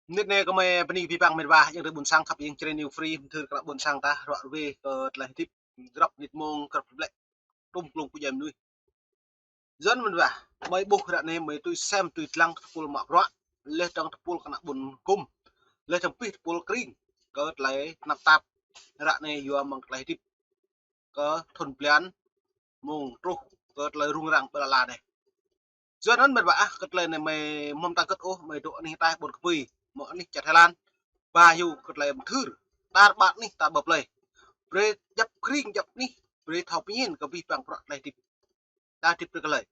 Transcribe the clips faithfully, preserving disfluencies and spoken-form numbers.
Mơnit anai kơmơi bơni kơ abih bang met wa, ayŏng adơi ƀôn sang khăp, ayŏng Jrai New Free, mơthưr kơ ană ƀôn sang ta, ruă ruê kơ tơlơi hơdip, drăp mơnit mông, krăp lĕ, tŭm klông pơdjai mơnuih. Yua anŭn met wa, mơi ƀuh ră anai mơi tui sem tui lăng kơ tơpul mă bruă, laih dơ̆ng tơpul kơ ană ƀôn gum, laih dơ̆ng pih tơpul kring, kơ tơlơi tơnap tap, ră anai yua mơ̆ng tơlơi hơdip, kơ thun blan, mông truh, kơ tơlơi rŭng răng ƀơi lŏn anai. Yua anŭn met wa ah, kơ tơlơi anai mơi mơ̆m ta gĭt ôh, mơi dŏ anih ataih ƀôn kơpui, mơ̆ng anih čar Thái Lan. Ba yua kơ tơlơi mơthưr, dar ƀar anih ta ƀơi plơi. Brơi djăp kring djăp anih, brơi thâo pơñen kơ abih bang bruă tơlơi hơdip. Ta hơdip brơi kơ hlơi.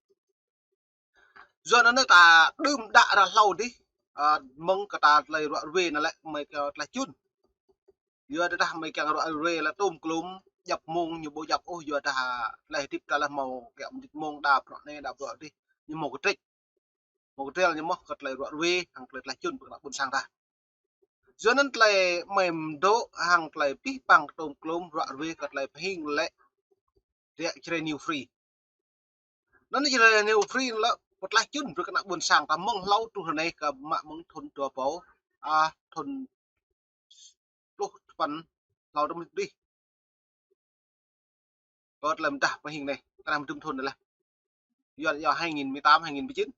Yua anŭn ta đưm đă ră hlâo adih, a, mơ̆ng kơ ta tơlơi ruă ruê anŭn lĕ mơi kơ tơlơi čun. Yua dah mơi kiăng ruă ruê lĕ tŭm klông, djăp mông ñu ƀu djăp ôh, yua dah tơlơi hơdip ta lĕ hmâo kiăng mơnit mông đa bruă anai đa bruă adih, ñu hmâo kơtrĕč. Hmâo kơtrĕl ñu mơ̆ kơ tơlơi ruă ruê, hăng tơlơi tơlơi čun ƀơi kơ ană ƀôn sang ta. Yua anŭn tơlơi mơi mơdŏ hăng tơlơi abih bang tŭm klông ruă ruê kơ tơlơi pơhing lĕ, ră Jrai New Free. Anŭn Jrai New Free lĕ, pơtlaih čun brơi kơ ană ƀôn sang ta mơ̆ng hlâo truh ră anai kơ mă mơ̆ng thun dua rơbâo, a, thun pluh tơpăn hlâo tơmơ̆ adih. Kơ tơlơi mơdah pơhing anai, kơ anăm tŭm thun anai lah. Yua, yua hai nghìn mười tám, hai nghìn mười chín,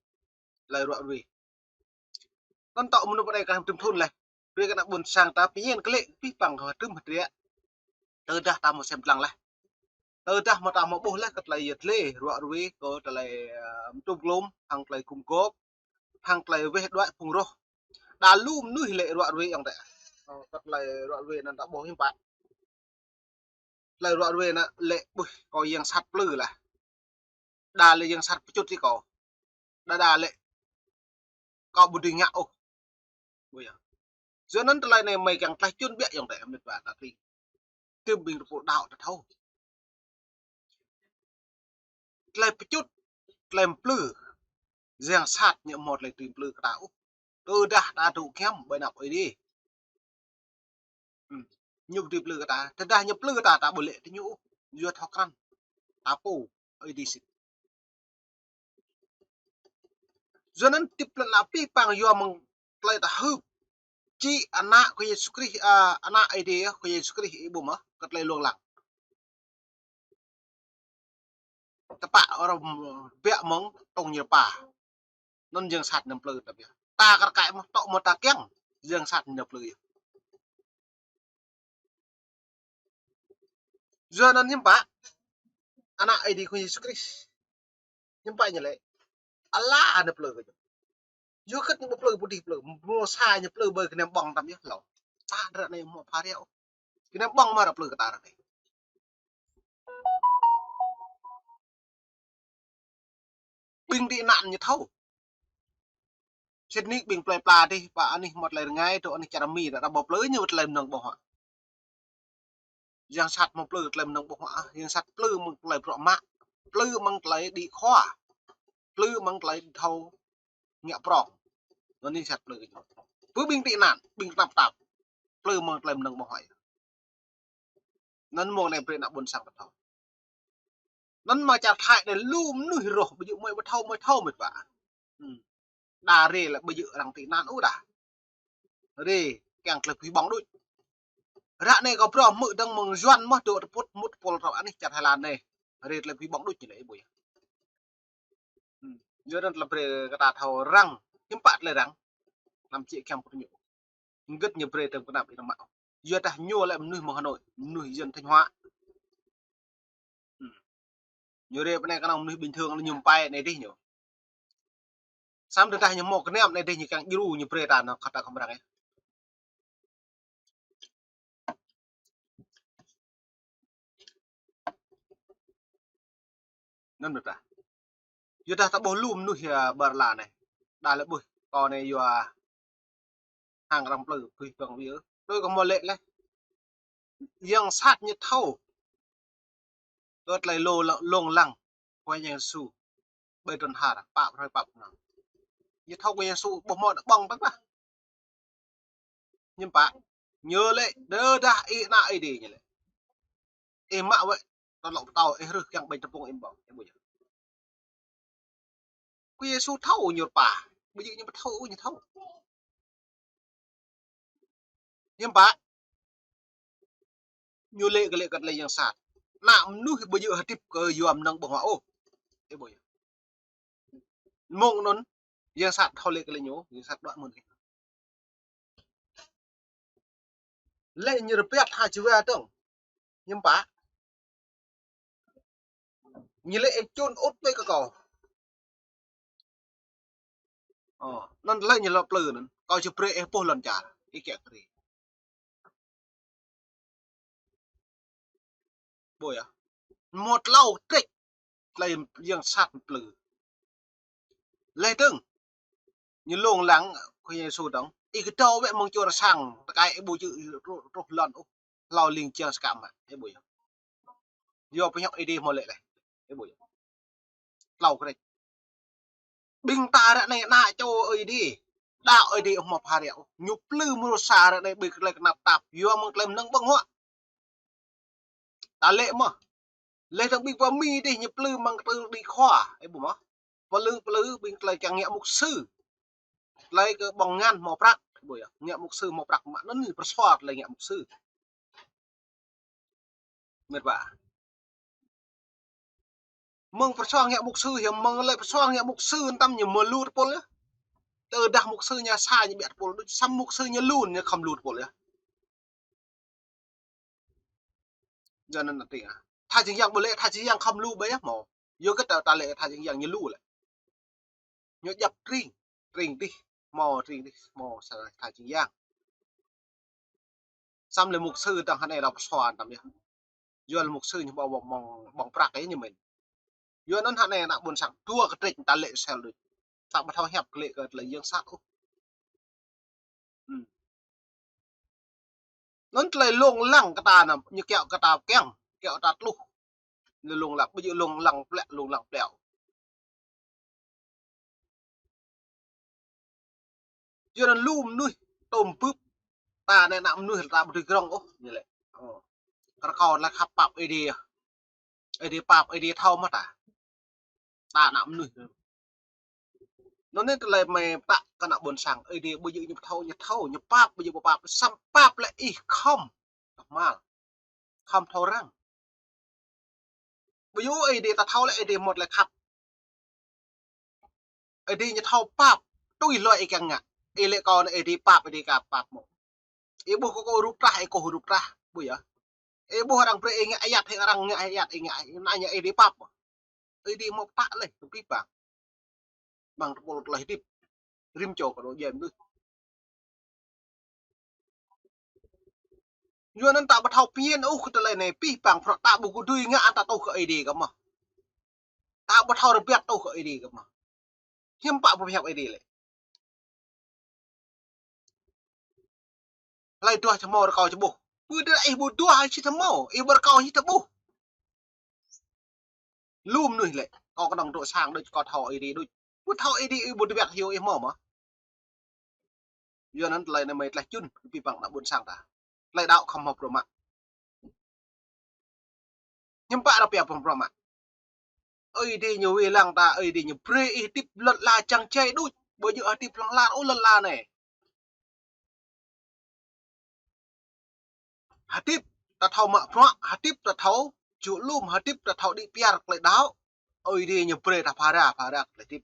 tơlơi ruă ruê. Anŭn tŏ mơnuih pơ anai kơ anăm tŭm thun lah. Brơi kơ ană ƀôn sang ta pơñen kơ lĕ abih bang kơ tŭm hơdră. Tơdah ta hmâo sem lăng lah. Tơdah hmâo ta hmâo ƀuh lah kơ tơlơi yơh tơlơi ruă ruê kơ tơlơi, ơ, tŭm klông, hăng tơlơi gum gôp, hăng tơlơi weh đuaĭ phung roh. Đa lu mơnuih lĕ ruă ruê ayŏng adơi. Ơ, kơ tơlơi ruă ruê anŭn ta ƀuh hiư̆m pă. Tơlơi ruă ruê anŭn lĕ ƀuh kâo yang sat plư lah. Đa lĕ yang sat pơčŭt hĭ kâo. Đa đa lĕ kâo ƀu dưi ngă ôh. Ƀu yơh. Yua anŭn tơlơi anai mơi kiăng tơlơi čun biă ayŏng adơi met wa ta kring. Tơm ƀing tơpul đaŏ ta thâo. Tơlơi pơčŭt, tơlơi plư. Yang sat ñu hmâo tơlơi tui plư kơ ta ôh. Tơdah ta dŏ giăm ƀơi anăp Ơi Adai. Hm. Ñu tui plư kơ ta. Tơdah ñu plư kơ ta, ta ƀu lĕ tơ ñu ôh. Yua thâo krăn. Ta pô Ơi Adai sĭt. Yua anŭn hơdip lĕ ană abih bang yua mơ̆ng tơlơi ta hưp. Či ană kơ Yêsu Krist, a, ană Ơi Adai kơ Yêsu Krist ih ƀuh mơ̆, kơ tơlơi lông lăng. Tơpă arăng biă mơ̆ng tŏng ñu rơpa. Anŭn yang sat ñu plư ta biă. Ta kar kaĭ mơ̆ tŏ mơ̆ ta kiăng. Yang sat ñu plư yơh. Yua anŭn hiư̆m pă. Ană Ơi Adai kơ Yêsu Krist. Hiư̆m pă ñu lĕ. Ala ñu plư kơ ñu. Yua kơ ñu ƀu plư pơdih plư. Mơ̆ sa ñu plư ƀơi kơnăm ƀơ̆ng tăm yơh hlâo. Ta ră anai hmâo pha rơ̆. Kơnăm ƀơ̆ng mơ̆ ră plư kơ ta ră anai. Ƀing tị nạn ñu thâo. Sĭt nik ƀing plơi pla adih, pă anih mơ̆ tơlơi rơngai, dŏ anih čar Mi, đa đa ƀu plư ñu tơlơi mơnơ̆ng ƀơ̆ng huă. Yang sat hmâo plư tơlơi mơnơ̆ng ƀơ̆ng huă, yang sat plư mơ̆ng tơlơi bruă mă, plư mơ̆ng tơlơi đĭ khua, plư mơ̆ng tơlơi thâo ngă prŏng. Anŭn yang sat plư kơ ñu. Pơ ƀing tị nạn, ƀing tơnap tap, plư mơ̆ng tơlơi mơnơ̆ng ƀơ̆ng huă. Anŭn mơ̆ng anai brơi ană ƀôn sang ta thâo. Anŭn mơ̆ čar Thái anai lu mơnuih roh, ƀu djơ̆ mơi ƀu thâo, mơi thâo mơ̆ ƀă. Hm. Đa rê lĕ ƀu djơ̆ arăng tị nạn ôh đa. Rê kiăng tơlơi pơhing ƀơ̆ng đôč. Ră anai kâo phrâo hmư̆ dơ̆ng mơ̆ng Yuan mơ̆ dŏ tơpŭt mŭt pôl rŏ anih čar Thái Lan anai. Rê tơlơi pơhing ƀơ̆ng đôč ñu lĕ ih ƀuh yơh. Hm. Yua anŭn tơlơi brơi kơ ta thâo răng, hiư̆m pă tơlơi răng. Anăm či kiăng pơtô ñu. Hơget ñu brơi tơm kơnăp ih anăm mă. Yua dah ñu lĕ mơnuih mơ̆ng Hà Nội, mơnuih dân Thanh Hóa. Hm. Ñu rê pơ anai kơnơ̆ng mơnuih bình thường ñu pai anai dih ñu. Samơ̆ tơdah ñu hmâo kơnam anai dih ñu kiăng djru ñu brơi ta anŭn kơ ta khŏm răng yơh. Anŭn tơdah. Yua dah ta ƀuh lu mơnuih yơh ƀơi lŏn anai. Đa lĕ ƀuh kâo anai yua hăng arăng plư, pơih băng wir. Tui kâo hmâo lĕ leh. Yang sat ñu thâo. Kơ tơlơi lông lăng Khua Yang Yêsu ƀơi trŭn har, pă hrơi pă mlam. Ñu thâo Khua Yang Yêsu ƀu hmâo đa ƀơ̆ng tơ̆ng lah. Hiư̆m pă. Ñu lĕ, tơdah ih ană Ơi Adai ñu lĕ. Ih mă wơ̆t, tơlŏk pơtâo, ih rưh kiăng ƀañ tơpŭng ih ƀơ̆ng, ih ƀuh yơh. Khua Yang Yêsu thâo ñu rơpa, ƀu djơ̆ ñu ƀu thâo, ñu thâo. Hiư̆m pă? Ñu lĕ kơ lĕ kơ tơlơi yang sat. Ană mơnuih ƀu djơ̆ hơdip kơ yua mơnơ̆ng ƀơ̆ng huă ôh. Ih ƀuh yơh. Mơ̆ng anŭn, yang sat thâo lĕ kơ lĕ ñu, yang sat đuaĭ mơ̆n. Lĕ ñu rơbat ha čua dơ̆ng. Hiư̆m pă? Ñu lĕ ih čun ŭt tui kơ kâo. Ơ, anŭn tơlơi ñu lăp plư anŭn. Kâo či brơi ih pô lŏn čar. Ih kiă kriê. Ƀuh yơh. Mơ̆ tlâo trĕč. Tơlơi yang sat plư. Lĕ dơ̆ng. Ñu lông lăng, Khua Yang Yêsu dơ̆ng. Ih kơdâo wĕ mơ̆ng čô rơsang, tơkai ih ƀu djơ̆ truh, truh lŏn ôh. Hlâo ling jang sa kă mă. Ih ƀuh yơh. Yua pơhiăp Ơi Adai hmâo lĕ leh. Ih ƀuh yơh. Tlâo trĕč. Ƀing ta ră anai ană čô Ơi Adai. Đaŏ Ơi Adai hmâo phara ôh. Ñu plư mrô sa ră anai ƀing tơlơi kơnap tap. Yua mơ̆ng tơlơi mơnơ̆ng ƀơ̆ng huă. Ta lĕ mơ̆. Lĕ dơ̆ng ƀing pơ Mi dih ñu plư mơ̆ng tơlơi đĭ khua. Ih ƀuh mơ̆. Plư, plư ƀing tơlơi kiăng ngă mục sư. Tơlơi kơ ƀơ̆ng ngăn hmâo prăk. Ih ƀuh yơh. Ngă mục sư hmâo prăk mă anŭn ñu pơsua tơlơi ngă mục sư. Mĕt wa. Mơ̆ng pơsua ngă mục sư, hiư̆m mơ̆ng lĕ pơsua ngă mục sư tăm ñu mơ̆ lu tơpul yơh. Tơdah mục sư ñu sa ñu ƀiă tơpul, đôč samơ̆ mục sư ñu lu ñu khŏm lu tơpul yơh. Yua anŭn tơlơi. Tha jing yang ƀu lĕ, tha jing yang khŏm lu ƀai yơh hmâo. Yua kơ ta, ta lĕ tha jing yang ñu lu lĕ. Ñu djăp tring, tring dih, hmâo tring dih, hmâo sa tha jing yang. Samơ̆ lĕ mục sư dơ̆ng hơnai rao pơsua tăm yơh. Yua lĕ mục sư ñu ƀơ̆ng, ƀơ̆ng, ƀơ̆ng, ƀơ̆ng prăk yơh ñu mĭn. Yua anŭn hơnai ană ƀôn sang dua kơ trĕč ta lĕ sel đôč. Ta ƀu thâo hiăp kơ lĕ kơ tơlơi yang sat ôh. Hmm. Anŭn tơlơi lông lăng kơ ta anŭn, ñu kiaŏ kơ ta kiăng, kiaŏ ta tluh. Ñu lông lăng, ƀu djơ̆ lông lăng plĕ, lông lăng plĕ. Yua anŭn lu mơnuih tôm bưp, ta anai ană mơnuih ta ƀu dưi grŏng ôh, ñu lĕ. Ơ. Kơ rơkâo tơlơi khăp pap Ơi Adai. Ơi Adai pap, Ơi Adai thâo mơ̆ ta. Ta ană mơnuih. Anŭn anai tơlơi mơi pơtă kơ ană ƀôn sang, Ơi Adai ƀu djơ̆ ñu thâo, ñu thâo, ñu pap, ƀu djơ̆ pap, samơ̆ pap lĕ ih khŏm. Kơhmal. Khŏm thâo răng. Ƀu djơ̆ Ơi Adai ta thâo lĕ Ơi Adai hmâo tơlơi khăp. Ơi Adai ñu thâo pap, tui hloi ih kiăng ngă. Ih lĕ kâo anai Ơi Adai pap, Ơi Adai ka pap mơ̆. Ih ƀuh kâo, kâo rup trah, ih kâo rup trah, ƀuh yơh. Ih ƀuh arăng brơi ih ngă ayăt, hĭ arăng ngă ayăt, ih ngă, ih ngă, ih ngă, Ơi Adai pap mơ̆. Ơi Adai hmâo pơtă leh, tơpĭ păng. Ƀăng tơpul tơlơi hơdip. Rĭm čô kơ dŏ djai mơnuih. Yua anŭn ta ƀu thâo pơmĭn ôh kơ tơlơi anai, pĭ păng prŏ ta ƀu kơ dưi ngă ta tuh kơ Ơi Adai kơ mơ̆. Ta ƀu thâo rơbat tuh kơ Ơi Adai kơ mơ̆. Hiư̆m pă pơhiăp Ơi Adai lĕ. Hlơi duah či hmâo rơkâo či ƀuh. Pơdah ih ƀu duah ih či hmâo, ih ƀu rơkâo ih či ƀuh. Lu mơnuih lĕ, kâo kơnơ̆ng dŏ sang đôč, kâo thâo Ơi Adai đôč. Ƀu thâo Ơi Adai ih ƀu rơbat hyu ih hmâo mơ̆. Yua anŭn tơlơi anai mơi tlaih čun, pĭ păng ană ƀôn sang ta. Tơlơi đaŏ khŏm hmâo bruă mă. Hiư̆m pă ră pia pơm bruă mă. Ơi Adai ñu wai lăng ta, Ơi Adai ñu brơi ih hơdip lŏn ala čang čai đôč, ƀu djơ̆ hơdip hlŏng lar ôh lŏn ala anai. Hơdip ta thâo mă bruă, hơdip ta thâo čuh lŏm, hơdip ta thâo đĭ piar tơlơi đaŏ. Ơi Adai ñu brơi ta phara, phara tơlơi hơdip.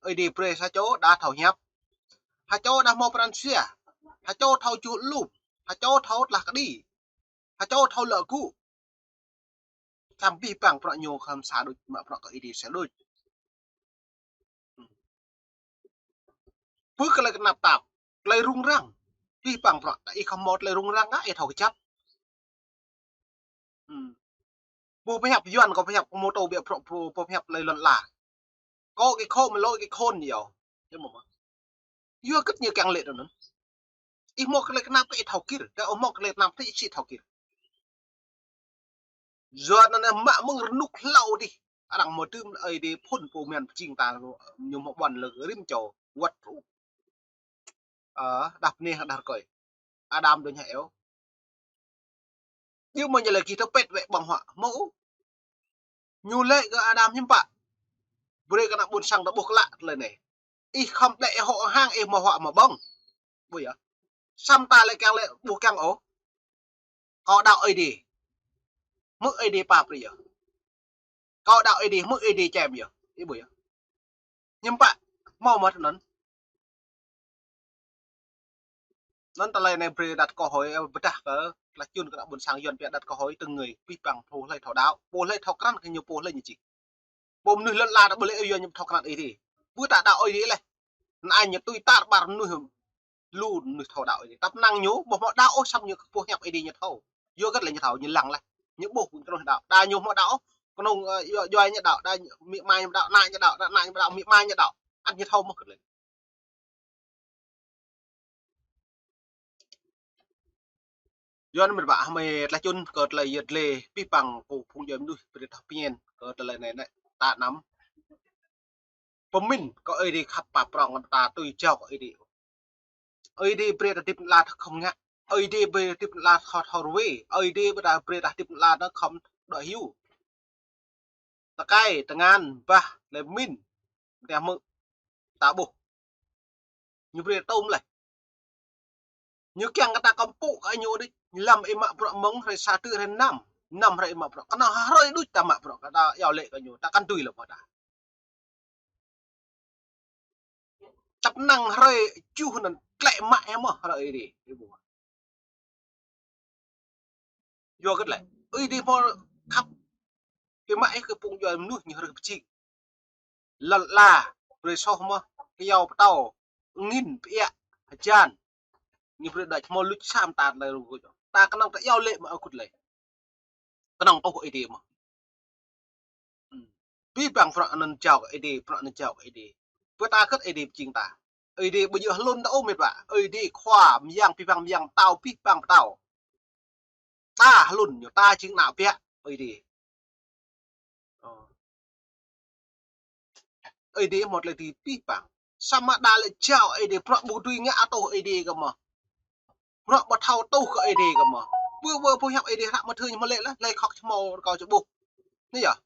Ơi Adai brơi sa čô đa thâo hiăp. Sa čô đa hmâo pran jua. Sa čô thâo čuh lŏm. Sa čô thâo tlah kơđi. Sa čô thâo lŏ gŭ. Samơ̆ pĭ păng prŏ ñu khŏm sa đôč, mă prŏ kơ Ơi Adai sa đôč. Pơ kơ tơlơi kơnap tap, tơlơi rŭng răng. Pĭ păng prŏ, ta ih khŏm hmâo tơlơi rŭng răng, ih thâo kơjăp. Hmm. Ƀu pơhiăp Yuan, kâo pơhiăp kơ mơtô biă prŏ, ƀu, ƀu pơhiăp tơlơi lŏn ala. Kâo kơ khŏm mơlơi kơ khŏn yơh. Yơh mơ̆ mơ̆. Yua kơ ñu kiăng lĕ anŭn. Ih hmâo tơlơi kơnap kơ ih thâo kir. Kơ ih hmâo tơlơi kơnap kơ ih či thâo kir. Yua anŭn mă mơ̆ng rơnŭk hlâo dih. Arăng hmâo tơm Ơi Adai phŭn pô mơ̆n pơjing ta ñu hmâo ƀuăn lơ rĭm čô wơ̆t truh. Ơ, đah pơneh đah rơkơi. Adam dŏ ñă eo. Yua mơ̆ ñu lĕ kơ tơpĕt wĕ ƀơ̆ng huă. Hmâo. Ñu lĕ kơ Adam hiư̆m pă. Brơi kơ ană ƀôn sang ta ƀuh klă tơlơi anai. Ih khŏm lĕ ih hŏ hăng ih hmâo huă hmâo ƀơ̆ng. Ƀuh yơh. Samơ̆ ta lĕ kiăng lĕ ƀu kiăng ôh. Kâo đaŏ Ơi Adai. Hmư̆ Ơi Adai pap brơi yơh. Kâo đaŏ Ơi Adai, hmư̆ Ơi Adai čem yơh. Ih ƀuh yơh. Hiư̆m pă hmâo mơ̆t anŭn. Anŭn tơlơi anai brơi đặt câu hỏi, ơ, pơdah kơ tơlơi čun kơ ană ƀôn sang Yuan pia đặt câu hỏi từng người, abih bang pô hlơi thâo đaŏ, pô hlơi thâo krăn kơ ñu, pô hlơi ñu čih. Pô mơnuih lŏn ala ta ƀu lĕ Yuan ñu thâo krăn Ơi Adai. Ƀu ta đaŏ Ơi Adai leh. Anai ñu tui tar ƀar mơnuih lu mơnuih thâo đaŏ Ơi Adai. Tăp năng ñu ƀu hmâo đaŏ ôh, samơ̆ ñu pô hiăp Ơi Adai ñu thâo. Yua hơget lĕ ñu thâo, ñu lăng leh. Ñu ƀuh pun kơnuih đaŏ. Đa ñu hmâo đaŏ ôh, kơnung, ơ, yua, yua ñu đaŏ, đa ñu, amĭ ama ñu đaŏ, ană ñu đaŏ, đa ană ñu đaŏ, amĭ ama ñu đaŏ. Ăt ñu thâo mơ̆ hơget lĕ. Yua anŭn mơ̆n ƀă hmâo tơlơi čun kơ tơlơi yơh lĕ abih bang kơ phung djuai mơnuih brơi thâo pơñen kơ tơlơi anai anai. Ta anăm pơmĭn kơ Ơi Adai khăp pap prŏng, ta tui jao kơ Ơi Adai. Ơi Adai brơi ta hơdip lăn ala ta khŏm ngă. Ơi Adai brơi ta hơdip lăn ala ta thâo thâo ruai. Ơi Adai brơi ta, brơi ta hơdip lăn ala ta khŏm đuaĭ hyu. Tơkai, tơngan, bah, lĕ pơmĭn. Tơdah hmư̆, ta ƀuh. Ñu brơi tơm leh. Ñu kiăng kơ ta kơmpŭ kơ ñu đôč. Lăm ih mă bruă mơ̆ng hrơi sa truh hrơi năm. Năm hrơi ih mă bruă. Kơnơ̆ng hrơi đôč ta mă bruă kơ ta iâu laĭ kơ ñu. Ta kăn tui lĕ mơ̆ ta. Tăp năng hrơi tơjuh anŭn tlĕ mă ih mơ̆ hrơi Ơi Adai. Ih ƀuh. Yua hơget lĕ. Ơi Adai hmâo khăp kơ mă ih kơ phung djuai mơnuih ñu hrơi pơjing. Lŏn ala, brơi soh mơ̆, kơyâo pơtâo, angin, pơiă, hơjan. Ñu brơi đôč hmâo luč sa mơta tơlơi rơngot. Ta kơnơ̆ng ta iâu laĭ mă ih hơget lĕ. Kơnơ̆ng tŭ Ơi Adai mơ̆. Abih bang bruă anŭn jao kơ Ơi Adai, bruă anŭn jao kơ Ơi Adai. Pơ ta hơget Ơi Adai pơjing ta. Ơi Adai ƀu djơ̆ hlŭn ta ôh mĕt wa. Ơi Adai Khua mơyang abih bang mơyang, pơtao abih bang pơtao. Ta hlŭn ñu, ta jing ană biă Ơi Adai. Ơ. Ơi Adai hmâo tơlơi dưi abih bang. Samơ̆ đa lĕ jao Ơi Adai, bruă ƀu dưi ngă tŭ Ơi Adai kơ mơ̆. Bruă ƀu thâo tŭ kơ Ơi Adai kơ mơ̆. Ƀu, ƀu, ƀu hiăp Ơi Adai hră mơthư̆ ñu hmâo laĭ leh, laĭ khŏk či hmâo rơkâo či ƀuh. Anai yơh.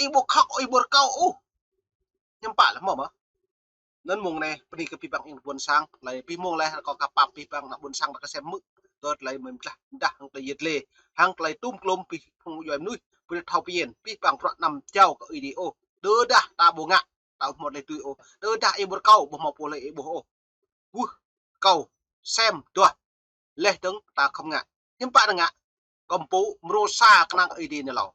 Ih ƀu khŏk, ih ƀu rơkâo ôh. Hiư̆m pă lĕ hmâo mơ̆. Anŭn mơ̆ng anai, bơni kơ abih bang ih ƀôn sang, tơlơi abih mơ̆ng leh, rơkâo kơ pap abih bang ană ƀôn sang ta kơsem hmư̆. Kơ tơlơi mơ̆ng tlah, dah hăng tơlơi yơh lĕ, hăng tơlơi tum klum abih phung djuai mơnuih, brơi thâo pơñen, abih bang bruă anăm jao kơ Ơi Adai ôh. Tơdah ta ƀu ngă, ta ƀu hmâo tơlơi tui ôh. Tơdah ih ƀu rơkâo, ƀu hmâo pô hlơi ih ƀuh ôh. Wơ̆, kâo, sem, duah. Leh dơ̆ng ta khŏm ngă. Hiư̆m pă ta ngă. Kơmpŭ mrô sa kơnang Ơi Adai anai hlâo.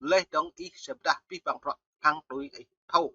Leh dơ̆ng ih sem pơdah abih bang bruă hăng tui ih thâo.